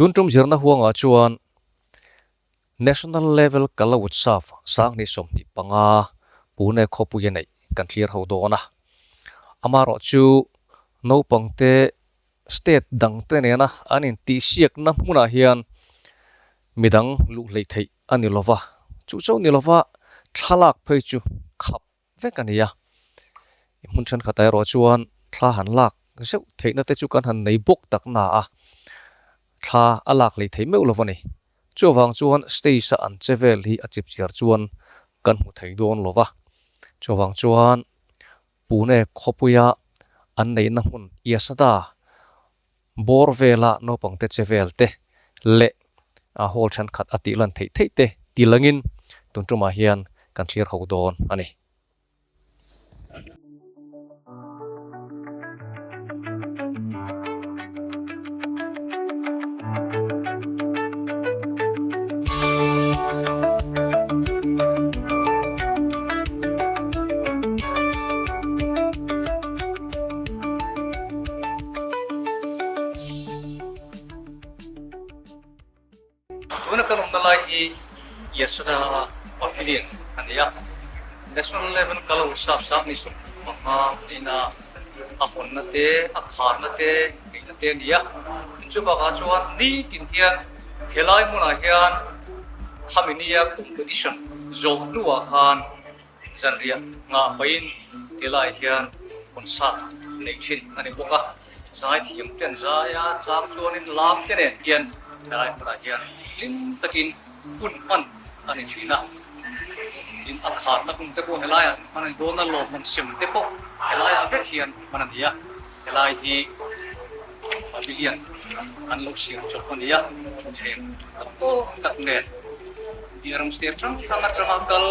Tun tum zirna huangah chuan National Level Kala Utsav 2025 Pune khawpui a neih kan thlir ho dawn a. Amaherawh chu naupangte state dangte nena an intihsiakna hmunah hian midang luh hleih theih a ni lova, chu chauh ni lova thlalak phei chu khap vek a ni a. Hmun thenkhatah erawh chuan thla han lak zeuh theihna te chu kan han nei bawk tak na a, thla a lak hlei thei meuh lo a ni. Chuvang chuan stage a an che vel hi a chip chiar chuan kan hmu thei dawn lo va. Chuvang chuan Pune khawpuia an neihna hmun Yasada bawr vela naupangte che vel te leh a hall thenkhat a tih lan theih theih te ti langin tun tumah hian kan thlir ho dawn a ni. Tuna kan awmna lai hi Yashoda Pavilion a ni a, National level kal a sap sap ni 15 ina a hawnna te, a kharna te, neihna te a ni a. Chubakah chuan nitin hian helai hmunah hian khami nia competition zawh hnuah khan Zanriah nghah pahin tilai hian concert neih thin a ni bawk a, zaithiam te an zai a, chang chuanin lam te nen hian helai hmunah hian hlim takin hun hman a ni thin a. Tin, a kharna hun te pawh helaiah hman a ni dawn a, lawmman sem te pawh helaiah vek hian hman a ni a, helai hi pavilion an lo siam chawp a ni a, thutthleng tam tawk tak nen India ram state hrang hrang atanga kal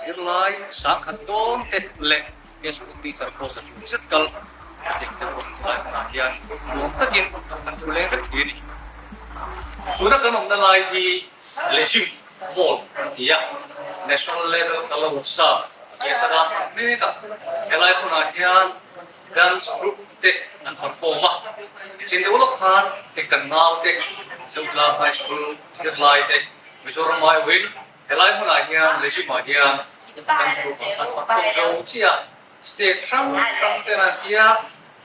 Zirlai sangkhat dawn te leh school teacher pawh za chung zet kal chutiang te pawh chulai hmunah hian nuam takin kan thu leng vek thei a ni. Tuna kan awmna lai hi Lezim Hall a ni a, National Level Kala Utsav tih a dah hman mek a, helai hmunah hian dance group te an perform a, nichin deuh lawk khan hei kan naute Zotla High School zirlai te Mizoram aiawhin Helai hmunah hian Lezhimah hian kan group ah khan perform zo chiah a, state hrang hrang ten an ti a,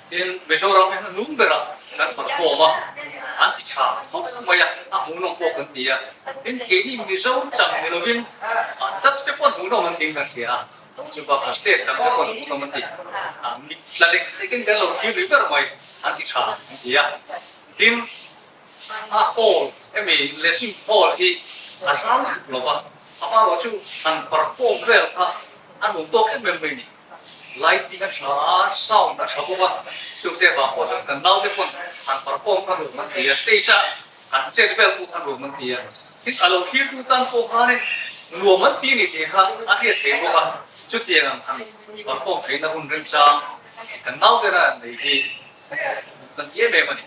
tin Mizoram hi hnung berah kan perform a, an ti tha khawp mai a, a hmuhnawm pawh kan ti a, tin keini Mizo chang ni lovin judge te pawh an hmuhnawm an tiin kan hria a, chubakah state dang te pawh an hmuhnawm an ti, mit tla lek lekin kan lo thlir lui ber mai, an ti tha an ti a, tin. A hall hemi Lezim hall hi a zau tuk lo va, amaherawh chu han perform vel kha a nuam tawk em em mai a ni. Lighting a tha a, sound a tha bawk a, chute vang pawh chuan kan naute pawn han perform kha nuam an ti a, stage a han chet vel pawh kha nuam an ti a, tin a lo thlirtu tan pawh khanin nuam an ti a ni tih kha a hriat thei bawk a, chutiang ang han perform theihna hun remchang kan naute ran nei hi Kan ti em em a ni.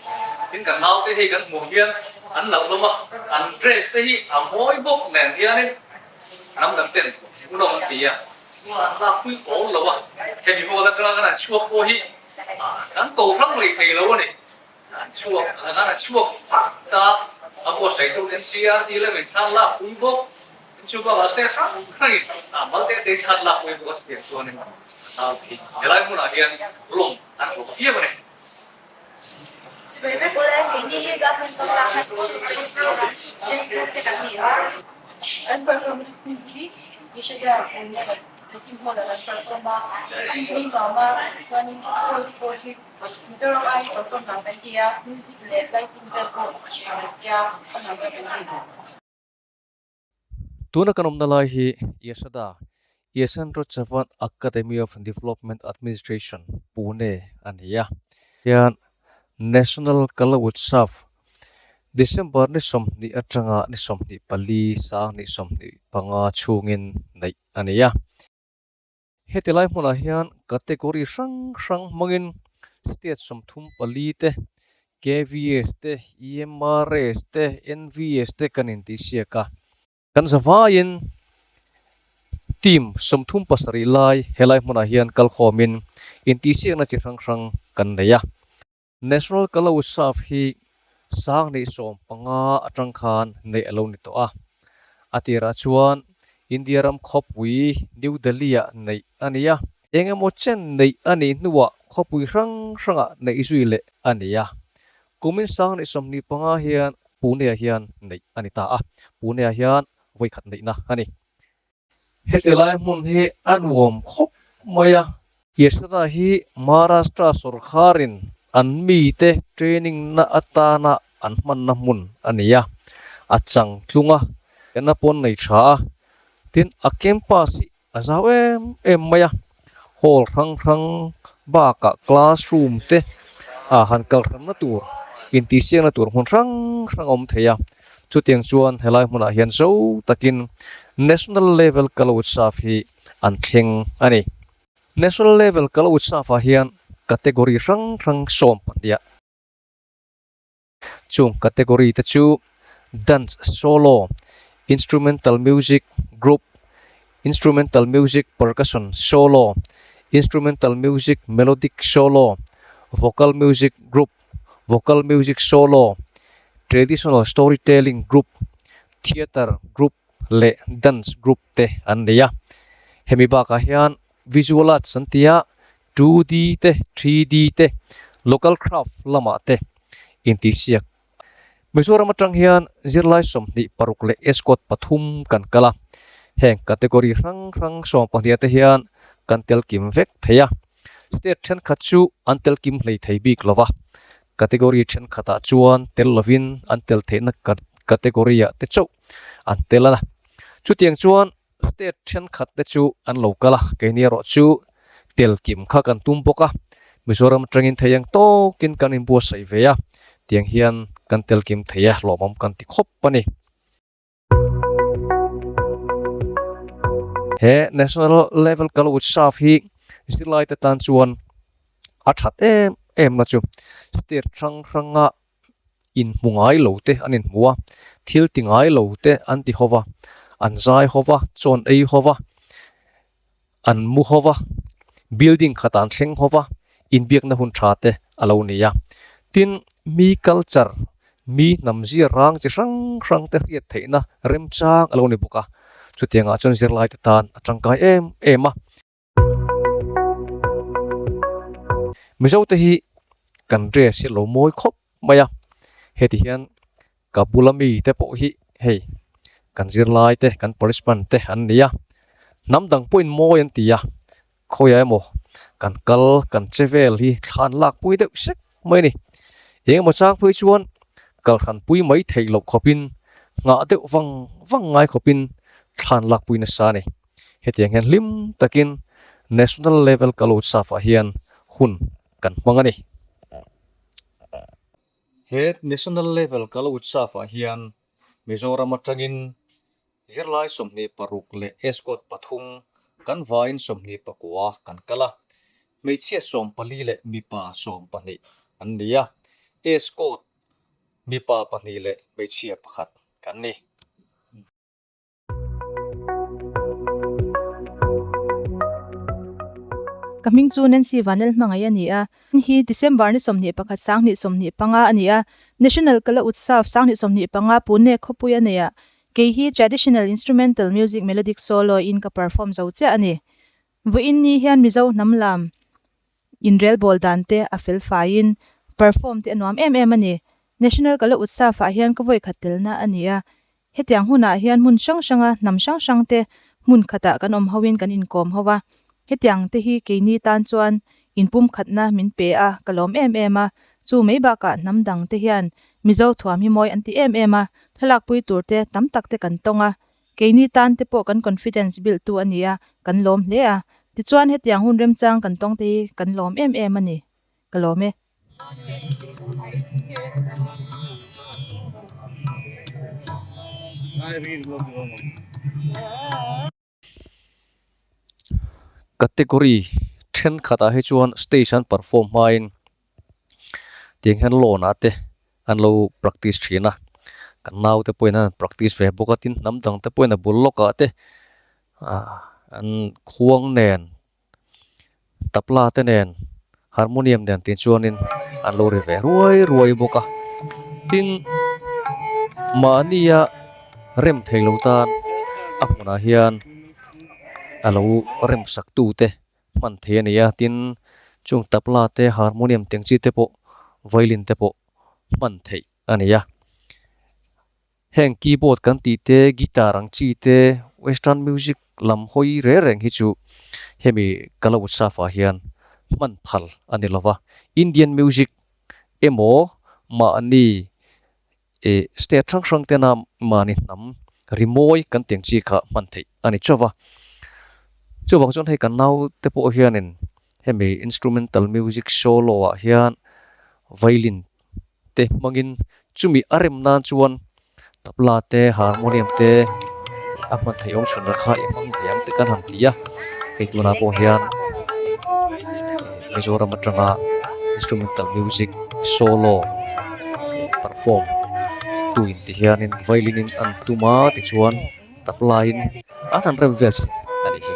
Tin kan naute hei kan hmuh hian an loh hlawm a, an dress te hi a mawi bawk nen hianin hnam dang ten hmuhnawm an ti a, an lak pui awl lo a, hemi hall atanga kan han chhuak pawh hi kan ko hrang leh thei lo a ni. An chhuak an han chhuak phak ta a, buatsaihtu NCRT lamin thlan lak pui bawk. Chu bakah state hrang hrangin mal te te chhan lak pawhin bawk a chutiang chuanin a nau thei. Helai hmunah hian lawng an awm viau a ni. Chibai vek ule, keini hi Government Chawltak High School Mizoram dance group te kan ni a. Kan performance hmun hi Yeshadia Pune Lachim Hall ah kan perform a, hmun hi nuam a, chuanin a hall te pawh hi Mizoram aiin perform nuam kan ti a, music leh lighting vel pawh a tia a nuam zawk kan ti. Tuna kan awmna lai hi Yasada, Yashandra Chavan Academy of Development Administration, Pune a ni a. Hian National Kala Utsav, December ni 20 atanga ni 24 2025 chhungin neih a ni a. Heti lai hmunah hian category hrang hrang hmangin state 34 te, KVS te, EMRS te, NVS te kan intihsiak a. Kan zavaiin team 37 lai helai hmunah hian kalkhawmin intihsiakna chi hrang hrang kan nei a. National Kala Utsav hi Sanghnih 15 atang khan neih a lo ni tawh a. A tirah chuan India ram khawpui New Delhi-ah neih a ni a. Eng emaw chen neih a nih hnuah khawpui hrang hrangah neih zui leh a ni a. Kumin 2025 hian Pune-ah hian neih a ni ta a, Pune-ah hian vawikhat neihna a ni. Heti lai hmun hi a nuam khawp mai a. Yashoda hi Maharashtra sawrkharin an mite training na atana an hmanna hmun a ni a, a chang tlung a, ena pawn nei tha a, tin a campus hi a zau em em mai a, hall hrang hrang bakah classroom te ah han kal hranna tur intihsiakna tur hmun hrang hrang a awm thei a. Chutiang chuan helai hmunah hian zo takin National Level Kala Utsav hi an thleng a ni. National Level Kala Utsav-ah hian category hrang hrang 12 a. Chung category te chu Dance Solo, Instrumental Music Group, Instrumental Music Percussion Solo, Instrumental Music Melodic Solo, Vocal Music Group, Vocal Music Solo, Traditional Storytelling Group, Theatre Group leh Dance Group te an nei a. Hemi bakah hian Visual Arts an ti a, 2D te, 3D te, Local Craft lamah te intihsiak. Mizoram atang hian zirlai 26 leh escort pathum kan kal a. Heng category hrang hrang 12 te hian kan tel kim vek thei a. State thenkhat chu an tel kim hlei thei bik lo va, category thenkhatah chuan tel lovin an tel theihna category-ah te chauh an tel a. Chutiang chuan state thenkhat te chu an lo kal a, keini erawh chu tel kim kha kan tum bawk a, Mizoram atangin thei ang tawkin kan inbuatsaih ve a, tiang hian kan tel kim thei a, lawmawm kan ti khawp a ni. He National Level Kal Utsav hi zirlai te tan chuan a that em em na chu state hrang hranga inhmu ngai lo te an inhmu a, thil ti ngai lo te an ti ho va, an zai ho va, chawn ei ho va, an mu ho va, building khatah an thleng ho va, inbiakna hun tha te a lo ni a. Tin, mi culture, mi hnam zia rang chi hrang hrang te hriat theihna remchang a lo ni bawk a. Chutiangah chuan zirlai te tan a tangkai em em a. Mizo te hi kan dress hi a lo mawi khawp mai a, heti hian Ka bula mi te pawh hi hei kan zirlai te kan participant te an ni a, hnam dang pawhin mawi an ti a, khawiah emaw kan kal kan che vel hi thla an lak pui deuh sek mai a ni. Eng emaw chang phei chuan kal hran pui mai theih loh khawpin nghah deuh vang vang ngai khawpin thla an lak pui nasa a ni. Hetiang hian hlim takin National Level Kalotsav ah hian hun kan hmang a ni. He National Level Kala Utsav ah hian Mizoram atangin zirlai 26 leh escort pathum kan vaiin 29 kan kal a, hmeichhia 14 leh mipa 12 an ni a, escort mipa pahnih leh hmeichhia pakhat kan ni. Ka hming chu Nancy Vanel hmangaih a ni a. Hi December ni 21 2025 a ni a. National Kala Utsav 2025 Pune khawpui a nei a. Kei hi Traditional Instrumental Music Melodic Solo in ka perform zo chiah a ni. Vawiin ni hian Mizo hnam lam inrelbawl dan te a fel faiin perform te a nuam em em a ni. National Kala Utsav ah hian ka vawikhat telna a ni a. Hetiang hunah hian hmun hrang hranga hnam hrang hrang te hmun khatah kan awm hoin kan inkawm ho a, hetiang te hi keini tan chuan inpumkhatna min pe a, ka lawm em em a, chu mai bakah hnam dang te hian Mizo thuam hi mawi an ti em em a, thlalakpui tur te tam tak te kan tawng a, keini tan te pawh kan confidence build tu a ni a, kan lawm hle a, tichuan hetiang hun remchang kan tawng te hi kan lawm em em a ni, ka lawm e. Category thenkhatah hi chuan stage an perform hmain tiang hian lawn ah te an lo practice thin a kan naute pawhin an practice ve bawk a tin hnam dang te pawhin a bul lawkah te ah an khuang nen. Tabla te nen harmonium nen tih chuanin an lo ri ve ruai ruai bawk a. Tin, mahnia rem thei lo tan a hmunah hian a lo rem sak tute hman thei a ni a, tin chung tabla te harmonium teng chi te pawh violin te pawh hman theih a ni a. Heng keyboard kan tih te guitar ang chi te western music lam hawi reng reng hi chu hemi kala utsav ah hian hman phal a ni lova Indian music emaw mahni ih state hrang hrang tena mahni hnam rimawi kan tih ang chi kha hman theih a ni chauh va chuvang chuan hei kan naute pawh hianin hemi instrumental music solo ah hian violin te hmangin chumi a rem nan chuan tabla te harmonium te a hman theih awm chhun kha i hmang ve ang te kan han ti a hei tunah pawh hian Mizoram atanga instrumental music solo perform tu in ti hianin violin in an tum a tichuan tabla in an han rem vel a nih hi.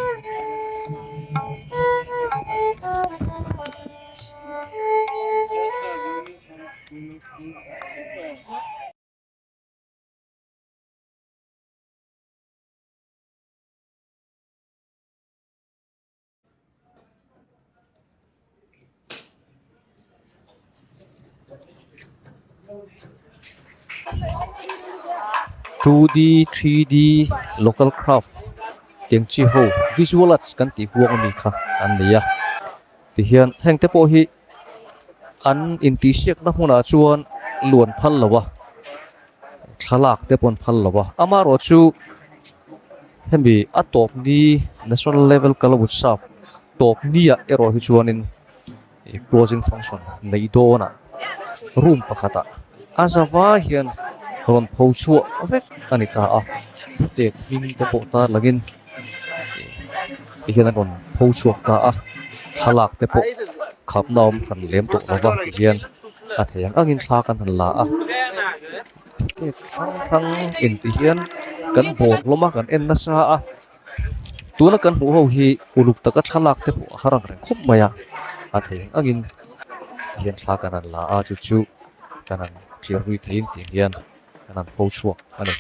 2D, 3D, local craft tiang chi ho visual arts kan tih huang ami kha an nei a tihian heng te pawh hi an intihsiakna hmunah chuan luan phal lo a thlalak te pawh an phal lo a amaherawh chu hemi a tawp ni national level kala utsav tawp ni ah erawh hi chuanin ih closing function neih dawnah room pakhatah a zava hian rawn pho chhuah vek a ni ta a state hming te pawh tar langin ti hian an rawn pho chhuak ta a thlalak te pawh khapna awm hran lem tawh lova ti hian a thei ang angin thla kan han la a state hrang hrang in ti hian kan bawr hlawm a kan en nasa a tuna kan hmuh ho hi uluk taka thlalak te pawh a har ang reng khawp mai a a thei ang angin ti hian thla kan han la a chu chu kan han thlir hlui theiin tiang hian kan han pho chhuak a ni.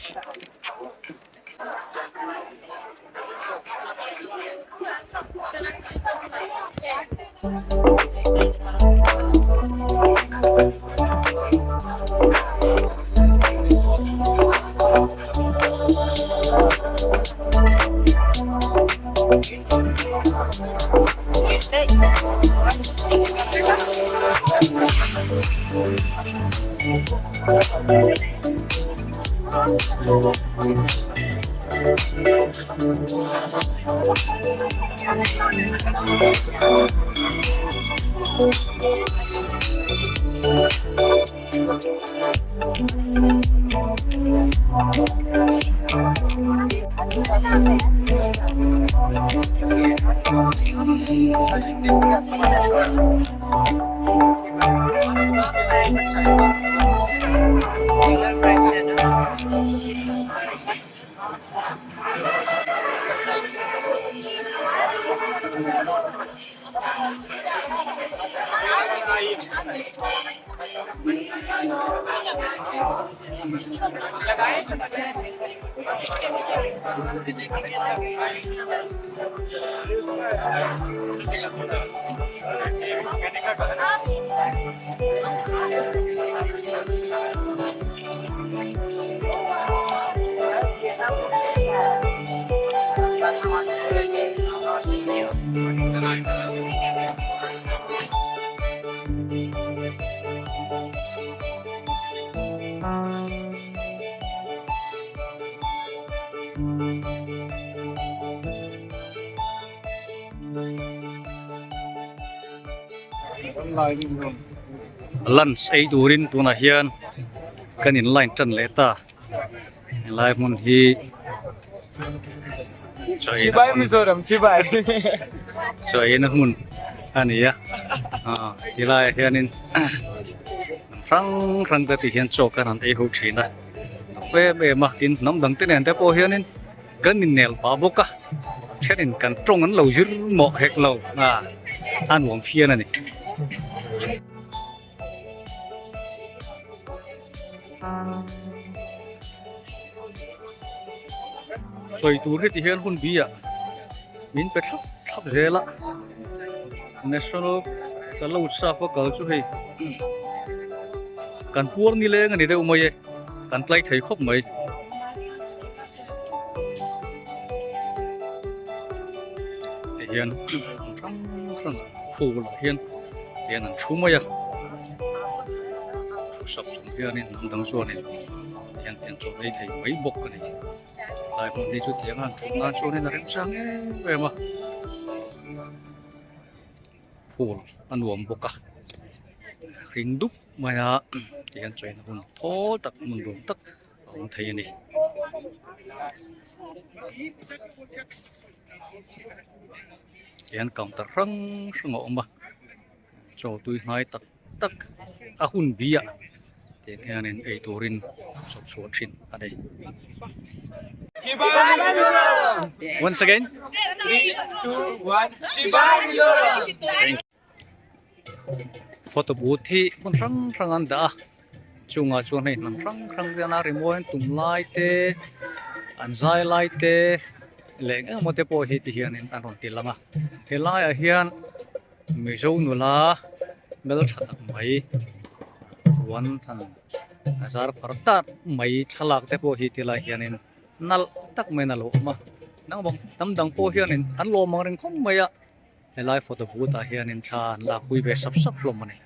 Lunch ei turin tunah hian kan in line tan leh ta helai hmun hi chaw ei chaw ei na hmun a ni a helai ah hianin hrang hrang te ti hian chaw kan han ei ho thin a em em a tin hnam dang te nen te pawh hianin kan innel pah bawk a thenin kan tawng an lo zir mawh hek lo a a nuam phian a ni. Sawi tur hi ti hian hun bi ah min pe thlap thlap zel a national Kalotsav a kal chu hei kan puar ni leng a ni deuh mai e kan tlai thei khawp mai. Ti hian hrang hrang phul ah hian tihian an thu mai a thu sap chung hianin hnam dang chuanin tihian tian chaw ei thei mai bawk a ni tlai hmun hi chu tiang a han thut nan chuanin a remchang em em a phul a nuam bawk a hring dup mai a tihian chaw hun thawl tak hmun nuam tak a awm thei a ni. Hian counter hrang hrang a awm a chaw tui hnai tak tak a hun bi ah tiang hianin ei turin chawp chhuah thin a ni. Once again. 3, 2, 1, Thank you. Photo booth hi hmun hrang hrang an dah a chungah chuan hei hnam hrang hrang te an a rimawi an tum lai te an zai lai te leh eng emaw te pawh hi ti hianin an rawn ti lang a helaiah hian Mizo nula hmeltha tak mai puan han a zar phar tak mai thlalak te pawh hi tilai hianin nalh tak maiin a lo awm a naupang hnam dang pawh hianin an lawm ang reng khawp mai a. Helai photo booth ah hianin thla an lakpui ve sap sap hlawm a ni.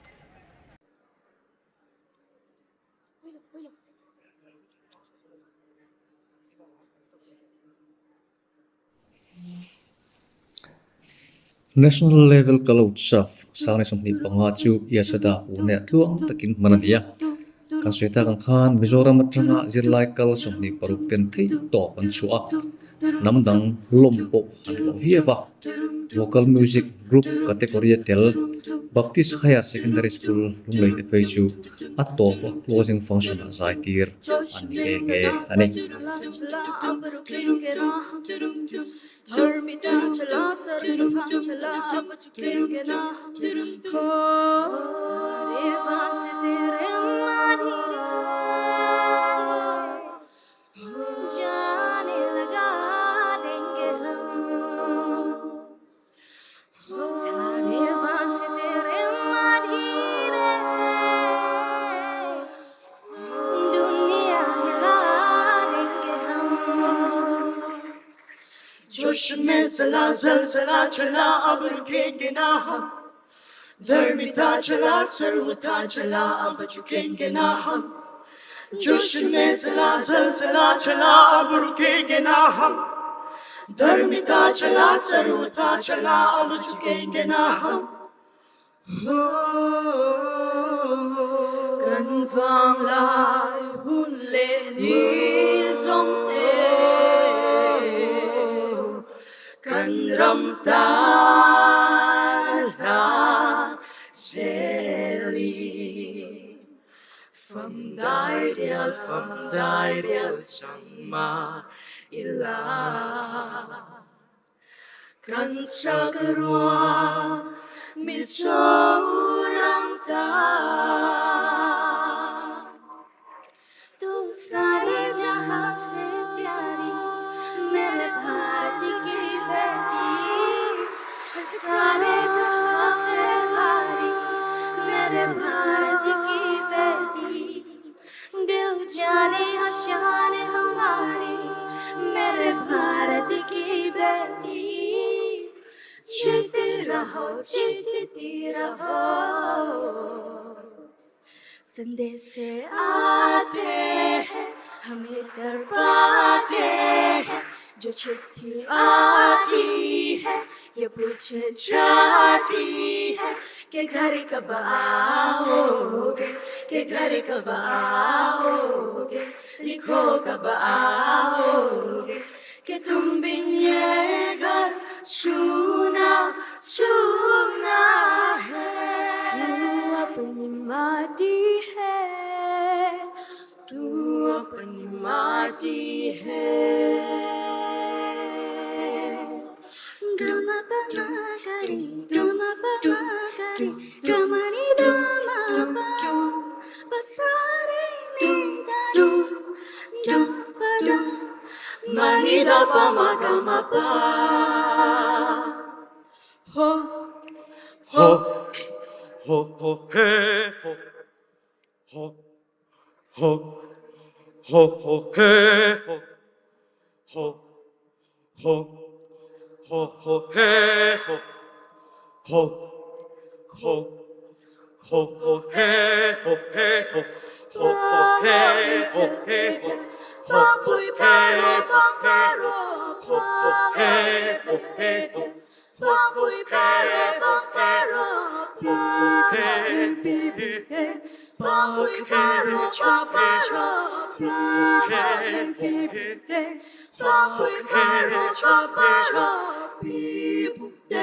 National level Kalotsav sang leh 25 chu Yasada Pune ah tluang takin hman a ni a. Kan sawi tak ang khan Mizoram atanga zirlai kal 26 ten theih tawp an chhuah a, hnam dang lawm pawh an hlawh viau a. Vocal Music Group category a tel Baptist Higher Secondary School Lunglei te phei chu a tawp a closing function ah zai tir an ni nghe nghe a ni. da pa ma ga ma pa. Ho ho Ho ho he ho ho ho ho ho he ho ho ho ho ho he ho ho ho ho ho he ho he ho ho ho he ho he ho ho ho he ho he ho ho he ho he ho ho ho he ho he ho ho he ho he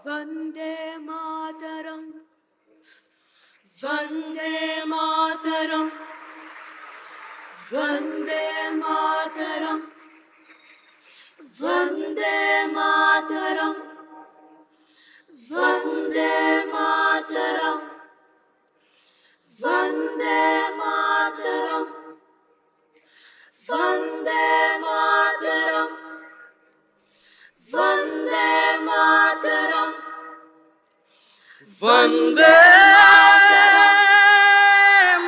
Vande Mataram Vande Mataram Vande Mataram Vande Mataram Vande Mataram Vande Mataram Vande Mataram Vande Mataram Vande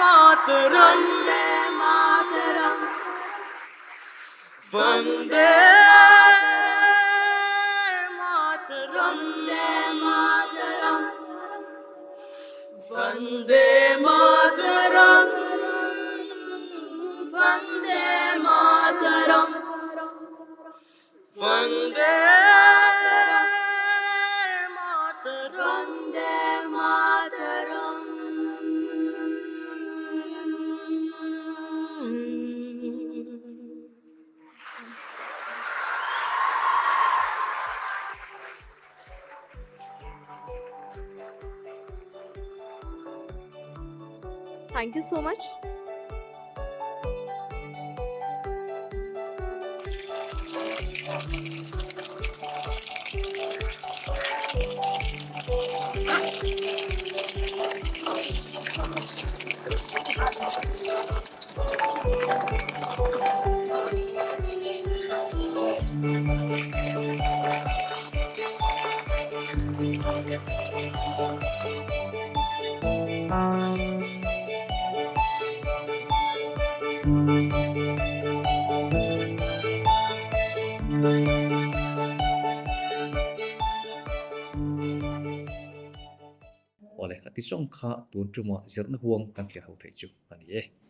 Mataram Vande Mataram Vande Mataram Vande Mataram Vande Mataram Vande Mataram Vande Mataram Vande Mataram Thank you so much. Awle, a ti zawng kha tun tuma zirna huang kan thlir ho theih chu a ni e.